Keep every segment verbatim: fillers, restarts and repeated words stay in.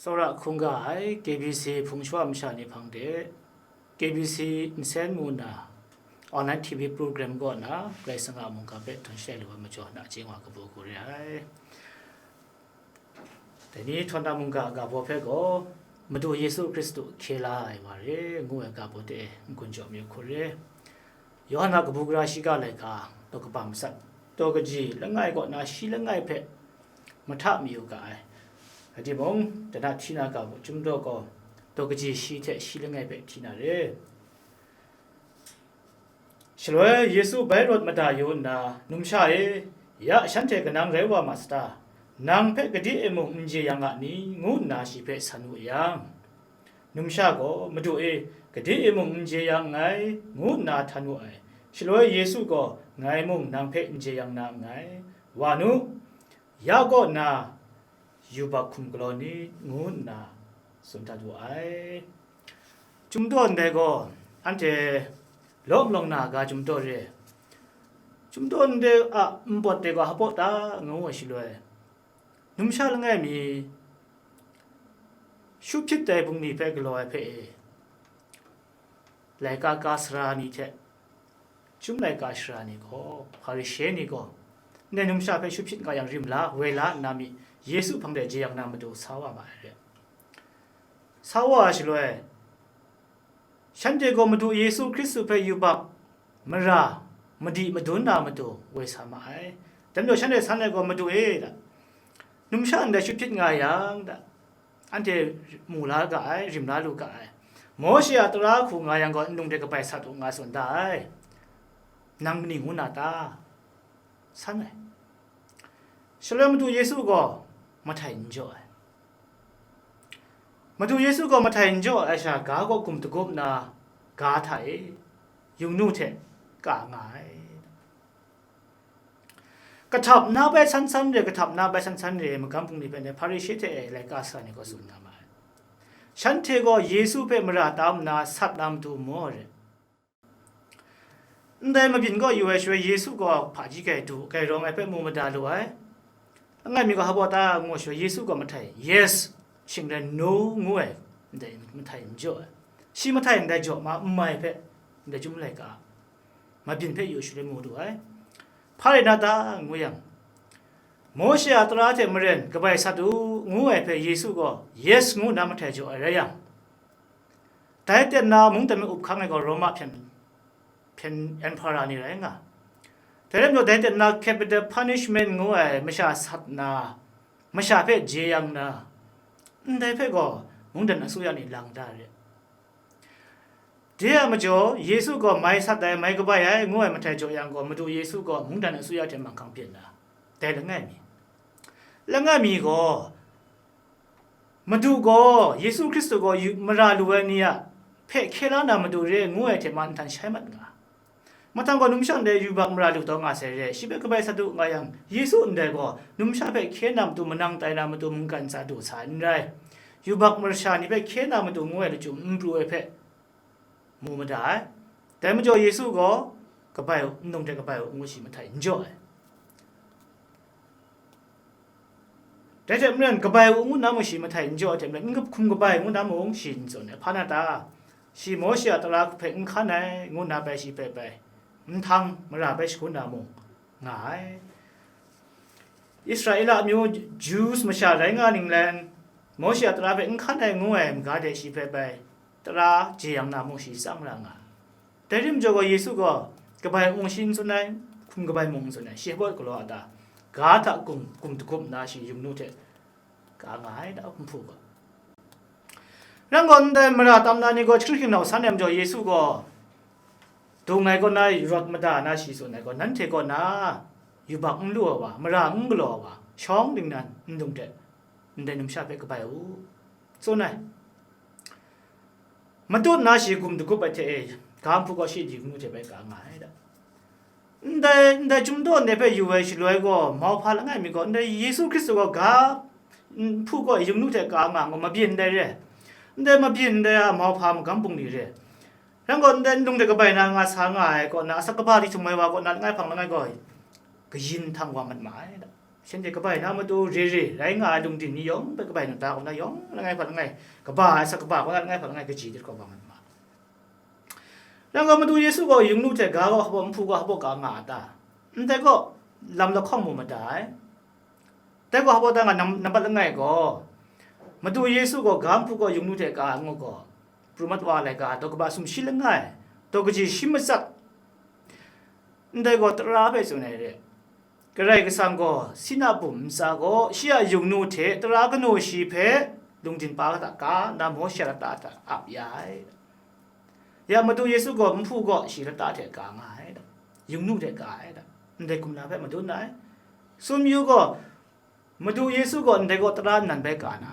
Tsawra hkungga ai K B C hpung shawa masha ni hpang de, K B C nsen mu na online T V program kaw na Karai Kasang a mungga hpe htawn shalai lu ai majaw, nachying wa kabu hku re ai. Dai ni htawn na mungga ga baw hpe gaw, Madu Yesu Hkristu hkye la ai wa re ngu ai ga baw de n-gun jaw mayu hku re. Yawhan a kabu gara shiga laika, daw kaba matsat, daw kaji langai kaw na shi langai hpe mahta mayu ga ai. Rai timung, dana hti na ga baw chyum daw gaw, daw kaji shi hte shi langai hpe hti na re. Shaloi Yesu bai rawt mada yu nna, "Numsha e, ya shanhte kanang rai wa ma sata? Nang hpe gade e mung n jeyang a ni?" ngu nna shi hpe san wu yang, numsha gaw, "Madu e, gade e mung n jeyang nngai," ngu nna htan wu ai. Shaloi Yesu gaw, "Ngai mung nang hpe n jeyang na nngai. Wa nu, ya kaw na yubak hkum galaw ni," ngu nna tsun dat wu ai. Chyum daw ndai gaw, anhte lawm lawng na ga chyum daw re. Chyum daw ndai a npawt de gaw hpaw ta ngu ai shaloi, numsha langai mi shu hpyit dai bungli hpe galaw ai hpe e, laika ka sara ni hte, chyum laika sara ni gaw, Hparishe ni gaw, ndai numsha hpe shu hpyit nga yang rim la, woi la nna mi, Yesu hpang de jeyang na matu sa wa ma ai re. Sa wa ai shaloi, shanhte gaw Madu Yesu Hkristu hpe yubak mara madi madun na matu woi sa ma ai. Dai majaw shanhte san ai gaw, "Madu e," da, "numsha ndai shu hpyit nga yang," da, anhte mu la ga ai, rim la lu ga ai. "Mawshe a tara hku nga yang gaw, nlung de kabai sat u," nga tsun da ai. "Nang kaning ngu na ta?" san ai. Shaloi Madu Yesu gaw mahtai n jaw ai. Madu Yesu gaw mahtai n jaw ai sha, ga kaw gum dagup nna, ga hta e, yungnu hte ka nga ai. Kahtap na bai san san re, kahtap na bai san san re, magam bungli hpe ne, Hparishe hte e laika sara ni gaw tsun nga ma ai. Shanhte gaw Yesu hpe mara tam nna sat na matu maw re. Ndai mabyin gaw yu ai shaloi, Yesu gaw hpaji gai du, gai rawng ai hpe mu mada lu ai. Langai mi gaw hpa ta ngu ai shaloi, Yesu gaw mahtai, "Yes," shing rai, "No," ngu ai, ndai mahtai n jaw ai. Shi mahtai ndai jaw ma, n mai hpe, ndai chyum laika mabyin hpe yu shaloi mu du ai. Hpa rai na ta ngu yang, Mawshe a tara hte maren kabai sat u, ngu ai hpe Yesu gaw, "Yes," ngu nna mahtai jaw ai rai yang, dai ten na mungdan me up hkang ai gaw Roma hpyen, hpyen emperor ni rai nga. Dai rai majaw, dai ten na capital punishment ngu ai masha sat na, masha hpe jeyang na, ndai hpe gaw mungdan asuya ni lang da re. De a majaw, Yesu gaw mai sat ai, mai kabai ai, ngu ai mahtai jaw yang gaw, Madu Yesu gaw mungdan asuya hte manghkang byin na, dai langai mi. Langai mi gaw, Madu gaw, Yesu Hkristu gaw yu-, mara lu ai ni a hpe hkye la na matu re, ngu ai hte ma nhtan shai mat nga. Mahtang gaw, numsha ndai yubak mara lu taw nga sai re, shi hpe kabai sat u nga yang, Yesu ndai gaw, numsha hpe hkye na matu, manang tai na matu, mungkan tsa du sa ai n rai. Yubak masha ni hpe hkye na matu, ngu ai lachyum n pru ai hpe, mu mada ai. Dai majaw Yesu gaw, "Kabai u, nlung hte kabai u," ngu shi mahtai n jaw ai. Dai hte maren, "Kabai u," ngu na mung shi mahtai n jaw ai hte maren, "N hkum kabai," ngu na mung shi n tsun ai. Hpa na ta? Shi Mawshe a tara hpe n hkan ai, ngu na bai shi hpe bai, nhtang mara bai shagun na mung nga ai. Israela amyu Jews masha rai nga ninglen, Mawshe a tara hpe n hkan ai ngu ai maga de shi hpe bai tara jeyang na mung shi tsang ra nga. Dai rim jaw gaw Yesu gaw kabai ung shi n tsun ai, hkum kabai mung n tsun ai, shi hpawt galaw a ta? Ga hta gum, gum dagup nna shi yungnu hte ka nga ai da, nhpu gaw. Rai gaw, ndai mara tam na ni gaw jahkring hkringnau san ai majaw, Yesu gaw dung ai kaw na rawt mada na shi tsun ai gaw, "Nanhte kaw na yubak n lu ai wa, mara n galaw ai wa, shawng ningnan nlung hte ndai numsha hpe kabai u," tsun ai. Matut na shi gum dagup ai hte e, ga nhpu gaw shi di kanu hte bai ka nga ai da. Ndai, ndai chyum daw ndai hpe yu ai shaloi gaw, mauhpa langai mi gaw, ndai Yesu Hkristu gaw ga nhpu gaw yungnu hte ka nga gaw, mabyin ndai re. Ndai mabyin ndai a mauhpa magam bungli re. Rai gaw, ndai nlung hte kabai na nga sa nga ai kaw na, asak kaba li htum ai wa kaw na, langai hpang langai gaw, kayin htang wa mat ma ai da. Shanhte kabai na matu re re rai nga ai lungdin ni yawng hpe kabai nu ta kaw na yawng langai hpa langai, kaba ai sa kaba kaw na langai hpa langai kaji de kaw bang ai ma. Nang gaw Madu Yesu gaw yungnu hte ga gaw hpaw nhpu gaw hpaw ga nga a ta? Ndai gaw lam lahkawng mu mada ai. Dai gaw hpaw ta nga nam, nambat langai gaw, Madu Yesu gaw ga nhpu gaw yungnu hte ga ai ngu gaw, pru mat wa ai laika, daw kaba sumshi langai, daw kaji shi matsat, ndai gaw tara hpe tsun ai re. Karai Kasang gaw Sina bum ntsa gaw shi a yungnu hte tara kanu shi hpe lungdin pa kata ka nna Mawshe a lata hta ap ya ai. Ya Madu Yesu gaw nhpu gaw shi lata hte ka nga ai da, yungnu hte ka ai da, ndai kumla hpe madun ai. Sum yu gaw, Madu Yesu gaw ndai gaw tara nnan bai ka na,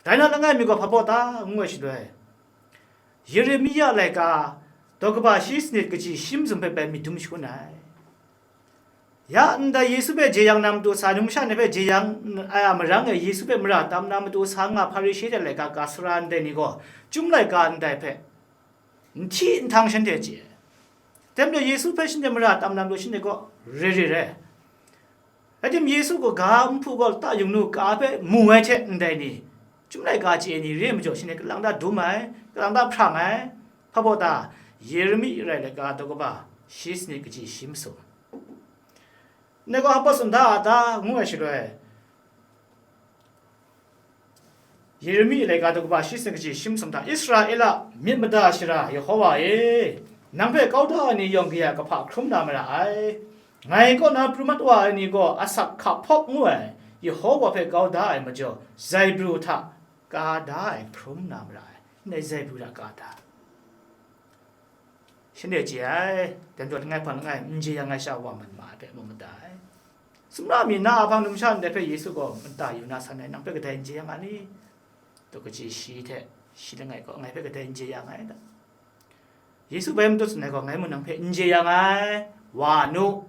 dai na langai mi gaw hpa baw ta, ngu ai shaloi, Yeremia laika daw kaba shi sanit kaji shi mazum hpe bai myit dum shangun ai. Ya ndai Yesu hpe jeyang na matu sa, numsha ni hpe jeyang ai a marang e Yesu hpe mara tam na matu sa nga Hparishe hte laika ka sara ndai ni gaw, Chyum laika ndai hpe n hti nhtang shanhte chye ai. Dai majaw Yesu hpe shanhte mara tam na matu shanhte gaw re re rai. Rai tim, Yesu gaw ga nhpu gaw lata yungnu ka hpe mu ai hte ndai ni, Chyum laika chye ai ni re ai majaw, shanhte kalang ta dum ai, kalang ta hprang ai. Hpa baw ta, Yeremi rai laika daw kaba shi sanit kaji shi masum. Ndai gaw hpa baw tsun da a ta, ngu ai shaloi, Yeremi laika daw kaba shi sanit kaji shi masum hta, Israela myit mada shara Yehova e, nang hpe kau da ai ni yawng kaya kahpa hkrum na mara ai. Ngai kaw na pru mat wa ai ni gaw asak hka hpawk ngu ai, Yehova hpe kau da ai majaw, zaibru hta ka da ai hkrum na mara ai. Ndai zaibru hta ka da. Shanhte chye ai, dai majaw langai hpa langai n jeyang ai sha wa mat ma ai hpe mu mada ai. Sumra mi na a hpang numsha ndai hpe Yesu gaw mata yu na san ai, nang hpe kadai n jeyang a ni? Daw kaji shi hte shi langai gaw ngai hpe kadai n jeyang ai da. Yesu bai matut tsun ai gaw, ngai mung nang hpe n jeyang ai, wa nu,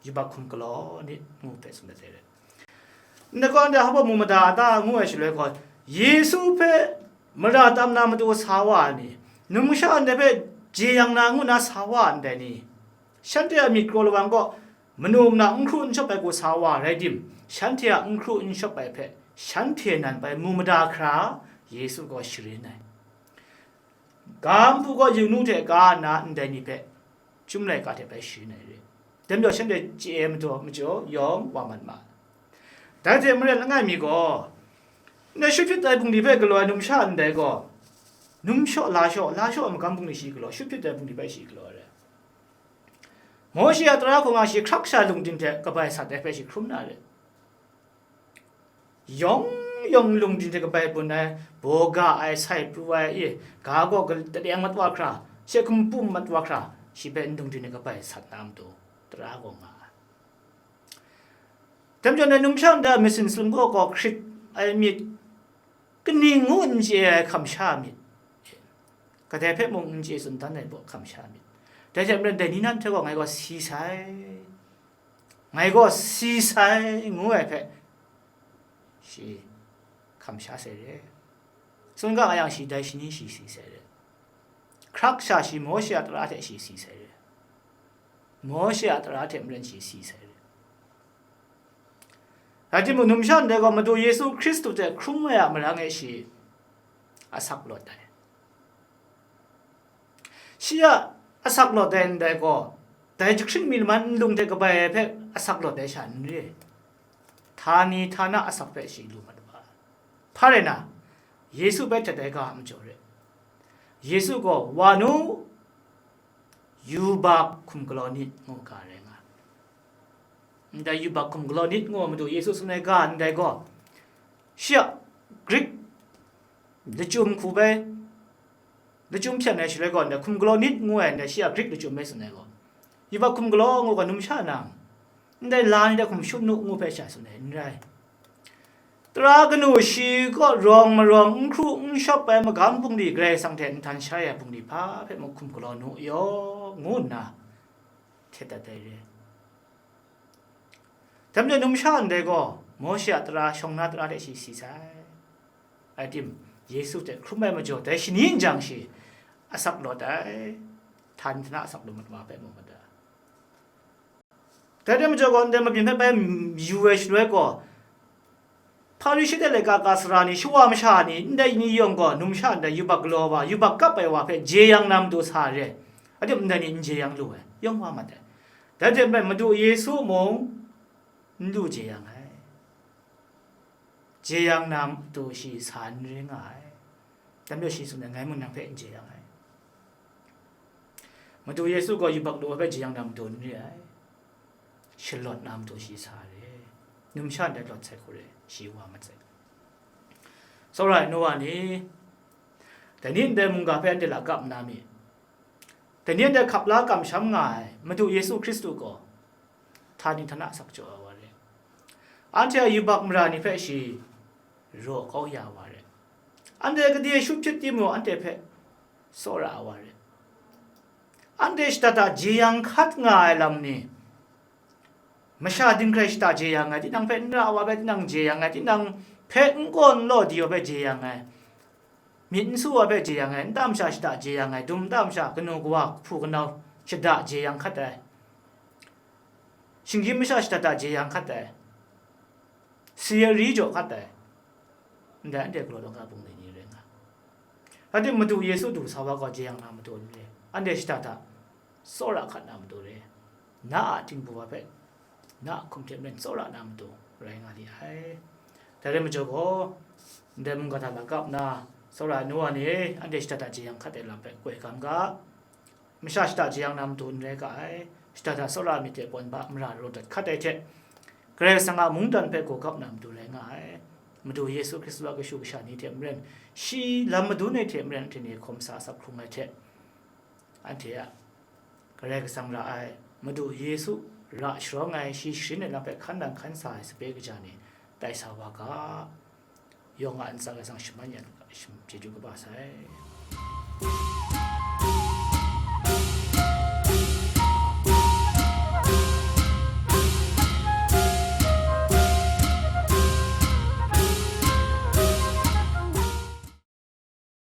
yubak hkum galaw nit, ngu hpe tsun dat ai rai. Ndai gaw, ndai hpa baw mu mada a ta, ngu ai shaloi gaw, Yesu hpe mara tam na matu sa wa ai ni, numsha ndai hpe jeyang na ngu na sa wa ndai ni, shanhte a myit kraw lawang gaw, manu mana n hkru n shawp ai hku sa wa rai tim, shanhte a n hkru n shawp ai hpe shanhte nan bai mu mada hkra, Yesu gaw sharin ai. Ga nhpu gaw yungnu hte ka nna ndai ni hpe Chyum laika hte bai sharin ai re. Dai majaw shanhte chye ai majaw, majaw yawng wa mat ma ai. Dai hte maren langai mi gaw, ndai shut hpyit ai bungli hpe galaw ai numsha ndai gaw, num shaw, la shaw, la shaw ai magam bungli shi galaw, shut hpyit ai bungli bai shi galaw ai re. Mawshe a tara hkawng a shi hkrak sha lungdin hte kabai sat ai hpe shi hkrum na re. Yawng yawng lungdin hte kabai bun ai, baw ga ai, sai pru ai, e, ga gaw ka-, kadeng mat wa hkra, she hkumpum mat wa hkra, shi hpe n lungdin hte kabai sat na matu, tara gaw nga ai. Dai majaw, ndai numsha nta myit sin salum gaw gaw hkrit ai myit, kaning ngu n chye ai hkam sha myit, kadai hpe mung n chye tsun dan ai baw hkam sha myit. Dai hte maren, dai ni nan hte gaw ngai gaw si sai, ngai gaw si sai, ngu ai hpe, shi hkam sha sai re. Tsun ga nga yang, shi dai shani shi si sai re. Hkrak sha shi Mawshe a tara hte shi si sai re. Mawshe a tara hte maren shi si sai re. Rai timung, numsha ndai gaw Madu Yesu Hkristu hte hkrum ai a marang e shi asak lawt ai. Shi a asak lawt ai ndai gaw, dai jahkring mi laman nlung hte kabai ai hpe asak lawt ai sha n re. Htani htana asak hpe shi lu mat wa ai. Hpa rai na, Yesu bai htet ai ga a majaw re. Yesu gaw, "Wa nu, yubak hkum galaw nit," ngu ga rai nga ai. Ndai yubak hkum galaw nit ngu ai Madu Yesu tsun ai ga ndai gaw, shi a Grik lachyum hku bai, lachyum hpyan ai shaloi gaw, ndai hkum galaw nit ngu ai ndai shi a Grik lachyum bai tsun ai gaw, yubak hkum galaw ngu ga numsha nang, ndai la ni hta hkum shut nu ngu hpe sha tsun ai n rai. Tara kanu shi kaw rawng marawng n hkru n shawp ai magam bungli Karai Kasang hte nhtan sha ya ai bungli hpa hpe mung hkum galaw nu yaw, ngu nna htet dat ai re. Dai majaw numsha ndai gaw Mawshe a tara, shawng na tara hte shi si sai. Rai tim, Yesu hte hkrum ai majaw dai shani n jang shi asak lawt ai, htan htana asak lawt mat wa hpe mu mat ai. Dai rai majaw gaw, ndai mabyin hpe bai yu ai shaloi gaw, Hparishe hte laika ka sara ni, shawa masha ni, ndai ni yawng gaw, numsha ndai yubak galaw wa, yubak kap ai wa hpe jeyang na matu sa re. Adim ndai ni n jeyang lu ai, yawng wa mat ai. Dai hte maren Madu Yesu mung n lu jeyang ai. Jeyang na matu shi sa n re nga ai. Dai majaw shi tsun ai, ngai mung nang hpe n jeyang ai. Madu Yesu gaw yubak lu ai hpe jeyang na matu n re ai. Shalawt na matu shi sa re. Numsha ndai lawt sai hku re, shi wa mat sai. Tsawra ai nu wa ni, dai ni ndai mungga hpe anhte la kap nna mi. Dai ni ndai hkap la kamsham nga ai Madu Yesu Hkristu gaw, htani htana sak jaw ai wa re. Anhte a yubak mara ni hpe shi raw kau ya wa re. Anhte gade shut hpyit timung, anhte hpe tsawra ai wa re. Anhte shada da jeyang hkat nga ai lam ni, masha dinghkrai shada jeyang ai, tinang hpe n ra wa hpe tinang jeyang ai, tinang hpe n kaw n law di wa hpe jeyang ai, myit n su wa hpe jeyang ai, nta masha shada jeyang ai, dum nta masha kanu kawa, hpu kanau shada jeyang hkat ai, shinggyim masha shada da jeyang hkat ai, sayari jaw hkat ai, ndai anhte galaw lawng ga bungli ni rai nga. Rai timung, Madu Yesu du sa wa gaw jeyang na matu n re, anhte shada da tsawra hkat na matu re, na a htingbu wa hpe, na a hkum hte maren tsawra na matu rai nga li ai. Dai rai majaw gaw, ndai mungga hta la kap nna, tsawra ai nu wa ni, anhte shada da jeyang hkat ai lam hpe koi gam ga. Masha shada jeyang na matu n rai ga ai, shada da tsawra ai myit hte pawn ba mara raw dat hkat ai hte, Karai Kasang a mungdan hpe gaw gap na matu rai nga ai. Madu Yesu Hkristu a kashu kasha ni hte maren, shi lam madun ai hte maren, anhte ni hkawm sa sak hkrung ai hte, anhte a Karai Kasang ra ai, Madu Yesu ra sharawng ai, shi sharin ai lam hpe hkan nang hkan sa ai sape kaja ni tai sa wa ga, yawng a ntsa Karai Kasang shaman ya lu ga, shim chyeju kaba sai.